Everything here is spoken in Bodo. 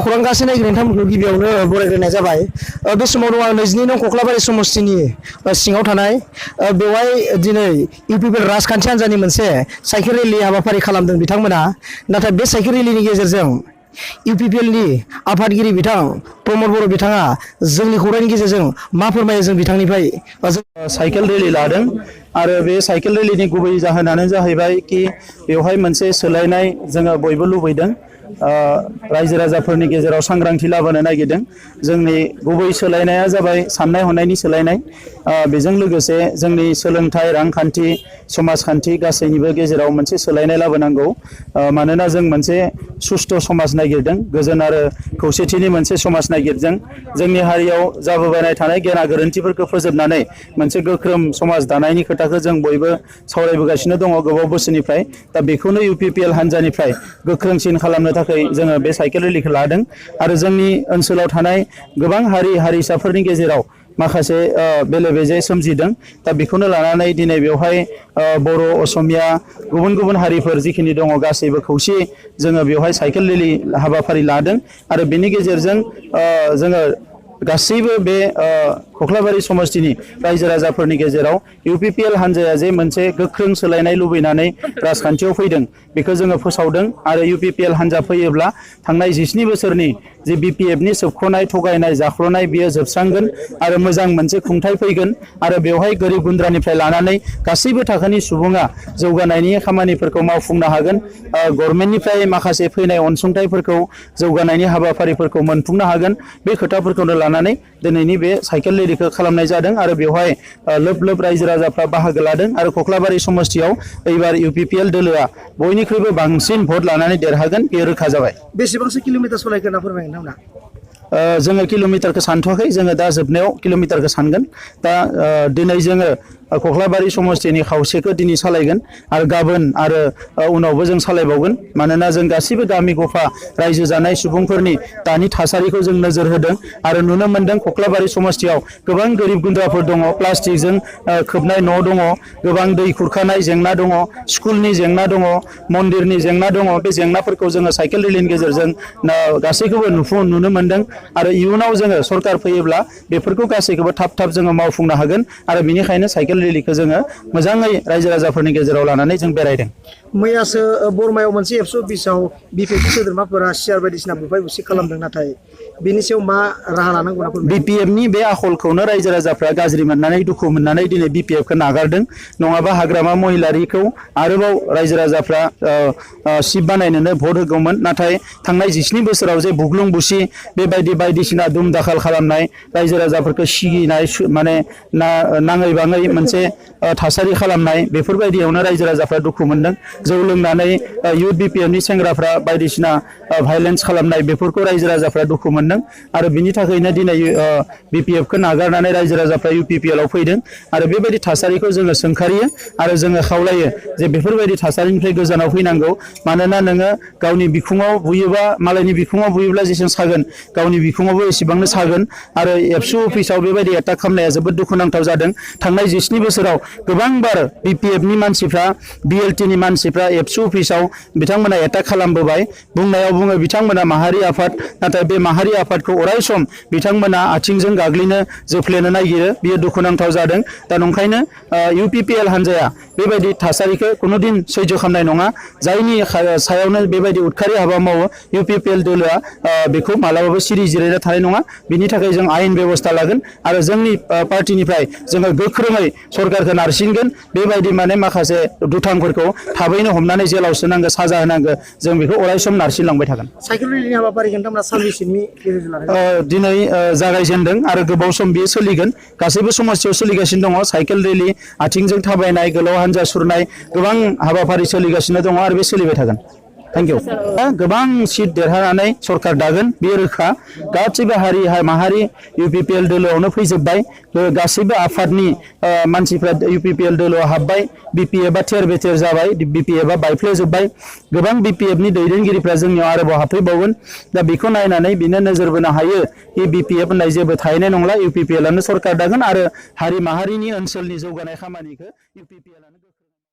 खौरां गासै नायगिरिनि नोंथांमोनखौ गिबियावनो बरायग्रोनाय जाबाय। बे समाव दं आं 22 नं कख्लाबारि समस्तिनि सिङाव थानाय बेवहाय दिनै इउपिपिएल राजखान्थि हान्जानि मोनसे साइकेल रेलि हाबाफारि खालामदों बिथांमोना। नाथाय बे साइकेल रेलिनि गेजेरजों इउपिपिएलनि आफादगिरि बिथां प्रमद बर' बिथाङा जोंनि खौरांनि गेजेरजों मा फोरमायो जों बिथांनिफ्राय साइकेल रेलि लादों आरो बे साइकेल रेलिनि गुबै जाहोनानो जाहैबाय कि बेवहाय मोनसे सोलायनाय जोङो बयबो लुबैदों। रायजो राजाफोरनि गेजेराव सांग्रांथि लाबोनो नागिरदों। जोंनि गुबै सोलायनाया जाबाय साननाय हनायनि सोलायनाय। बेजों लोगोसे जोंनि सोलोंथाइ रांखान्थि समाजखान्थि गासैनिबो गेजेराव मोनसे सोलायनाय लाबोनांगौ। मानोना जों मोनसे सुस्थ' समाज नागिरदों, गोजोन आरो खौसेथिनि मोनसे समाज नागिरदों। जोंनि हारियाव जाबोबाय थानाय गेना गोरोन्थिफोरखौ फोजोबनानै मोनसे गोख्रों समाज दानायनि खोथाखौ जों बयबो सावरायबोगासिनो दङ गोबाव बोसोरनिफ्राय। दा बेखौनो इउपिपिएल हान्जानिफ्राय गोख्रोंसिन खालामनो थाखाय जोङो बे साइकेल रेलिखौ लादों। आरो जोंनि ओनसोलाव थानाय गोबां हारि हारिसाफोरनि गेजेराव माखासे बेले बेजे सोमजिदों। दा बेखौनो लानानै दिनै बेवहाय बर', असमिया, गुबुन गुबुन हारिफोर जिखिनि दङ गासैबो खौसेयै जोङो बेवहाय साइकेल रेलि हाबाफारि लादों। आरो बेनि गेजेरजों जोङो गासैबो बे कख्लाबारि समस्तिनि रायजो राजाफोरनि गेजेराव इउपिपिएल हान्जाया जे मोनसे गोख्रों सोलायनाय लुबैनानै राजखान्थियाव फैदों बेखौ जोङो फोसावदों। आरो इउपिपिएल हान्जा फैयोब्ला थांनाय 17 बोसोरनि जे बिपिएफनि सोबख'नाय थगायनाय जाख्ल'नाय बियो जोबस्रांगोन आरो मोजां मोनसे खुंथाय फैगोन। आरो बेवहाय गोरिब गुन्द्रानिफ्राय लानानै गासैबो थाखोनि सुबुङा जौगानायनि खामानिफोरखौ मावफुंनो हागोन। गभर्नमेन्टनिफ्राय माखासे फैनाय अनसुंथाइफोरखौ जौगानायनि हाबाफारिफोरखौ मोनफुंनो हागोन। बे खोथाफोरखौनो लानानै दिनैनि बे साइकेल रेलिखौ खालामनाय जादों। आरो बेवहाय लोब लोब रायजो राजाफ्रा बाहागो लादों। आरो कख्लाबारि समस्तियाव एबार इउपिपिएल दोलोआ बयनिख्रुइबो बांसिन भट लानानै देरहागोन, बेयो रोखा जाबाय। बेसेबांसो किल'मिटार सलायखो होनना फोरमायगोन नोंथांमोना? जोङो किल'मिटारखौ सानथ'वाखै, जोङो दा जोबनायाव किल'मिटारखौ सानगोन। दा दिनै जोङो कख्लाबारि समस्तिनि खावसेखौ दिनै सालायगोन आरो गाबोन आरो उनावबो जों सालायबावगोन। मानोना जों गासैबो गामि गफा रायजो जानाय सुबुंफोरनि दानि थासारिखौ जों नोजोर होदों आरो नुनो मोन्दों कख्लाबारि समस्तियाव गोबां गोरिब गुन्द्राफोर दङ, प्लास्टिकजों खोबनाय न' दङ, गोबां दै खुरखानाय जेंना दङ, स्कुलनि जेंना दङ, मन्दिरनि जेंना दङ। बे जेंनाफोरखौ जोङो साइकेल रेलिनि गेजेरजों गासैखौबो नुनो मोन्दों। आरो इयुनाव जोङो सरकार फैयोब्ला बेफोरखौ गासैखौबो थाब थाब जोङो मावफुंनो हागोन। आरो बेनिखायनो साइकेल रेलिखौ जोङो मोजाङै रायजो राजाफोरनि गेजेराव लानानै जों बेरायदों। मैयासो बरमायाव मोनसे एबसु अफिसाव बिपिएफनि सोद्रोमाफोरा सियार बायदिसिना बुफाय बुसि खालामदों। नाथाय बेनि सायाव मा राहा लानांगौ होनना फोरमायदों? बिपिएफनि बे आखलखौनो रायजो राजाफ्रा गाज्रि मोननानै दुखु मोननानै दिनै बिपिएफखौ नागारदों। नङाबा हाग्रामा महिलारिखौ आरोबाव रायजो राजाफ्रा सिट बानायनोनो भट होगौमोन। नाथाय थांनाय 17 बोसोराव जे बुग्लुं बुसि बेबायदि बायदिसिना दुम दाखाल खालामनाय, रायजो राजाफोरखौ सिगिनाय, माने नाङै बाङै मोनसे थासारि खालामनाय, बेफोरबायदियावनो रायजो राजाफ्रा दुखु मोनदों। जौ लोंनानै इउथ बिपिएफनि सेंग्राफ्रा बायदिसिना भायलेन्स खालामनाय, बेफोरखौ रायजो राजाफ्रा दुखु मोनदों। आरो बिनि थाखायनो दिनै बिपिएफखौ नागारनानै रायजो राजाफ्रा इउपिपिएलआव फैदों। आरो बेबायदि थासारिखौ जोङो सोंखारियो आरो जोङो खावलायो जे बेफोरबायदि थासारिनिफ्राय गोजानाव फैनांगौ। मानोना नोङो गावनि बिखुङाव बुयोबा, मालायनि बिखुङाव बुयोब्ला जेसेबां सागोन गावनि बिखुङावबो एसेबांनो सागोन। आरो एबसु अफिसाव बेबायदि एटाक खालामनाया जोबोद दुखुनांथाव जादों। थांनाय 17 बोसोराव गोबांबार बिपिएफनि मानसिफ्रा, बिएलटिनि मानसिफ्रा एबसु अफिसाव बिथांमोना एटाक खालामबोबाय। बुंनायाव बुङो बिथांमोना माहारि आफाद, नाथाय बे माहारि आफादखौ अराय सम बिथांमोना आथिंजों गाग्लिनो जोफ्लेनो नागिरो। बियो दुखुनांथाव जादों। दा नंखायनो इउपिपिएल हान्जाया बेबायदि थासारिखौ कुनुदिन सैज' खालामनाय नङा। जायनि सायावनो बेबायदि उदखारि हाबा मावो इउपिपिएल दोलोआ बेखौ मालाबाबो सिरि जिरायना थानाय नङा। बिनि थाखाय जों आयेन बेबस्था लागोन आरो जोंनि पार्टिनिफ्राय जोङो गोख्रोङै सरकारखौ नारसिनगोन। बेबायदि माने माखासे दुथांफोरखौ थाबैनो हमनानै जेलाव सोनांगौ, साजा होनांगौ, जों बेखौ अराय सम नारसिनलांबाय थागोन। साइकेल रेलिनि हाबाफारिखौ नोंथांमोना सानबेसेनि गेजेरजों लादों? दिनै जागायजेनदों आरो गोबाव सम बियो सोलिगोन। गासैबो समस्यायाव सोलिगासिनो दङ। साइकेल रेलि, आथिंजों थाबायनाय, गोलाव हान्जा सुरनाय, गोबां हाबाफारि सोलिगासिनो दङ आरो बे सोलिबाय थागोन। Thank you. गोबां सिट देरहानानै सरकार दागोन, बेयो रोखा। गासैबो हारि माहारि इउपिपिएल दोलोआवनो फैजोब्बाय। गासैबो आफादनि मानसिफ्रा इउपिपिएल दोलोआव हाबबाय। बिपिएफआ थेर बेथेर जाबाय, बिपिएफआ बायफ्लेजोब्बाय। गोबां बिपिएफनि दैदेनगिरिफ्रा जोंनियाव आरोबाव हाबफैबावगोन। दा बेखौ नायनानै बिनो नोजोर बोनो हायो कि बिपिएफ होननाय जेबो थाहैनाय नंला। इउपिपिएलआनो सरकार दागोन आरो हारि माहारिनि ओनसोलनि जौगानाय खामानिखौ इउपिपिएलआनो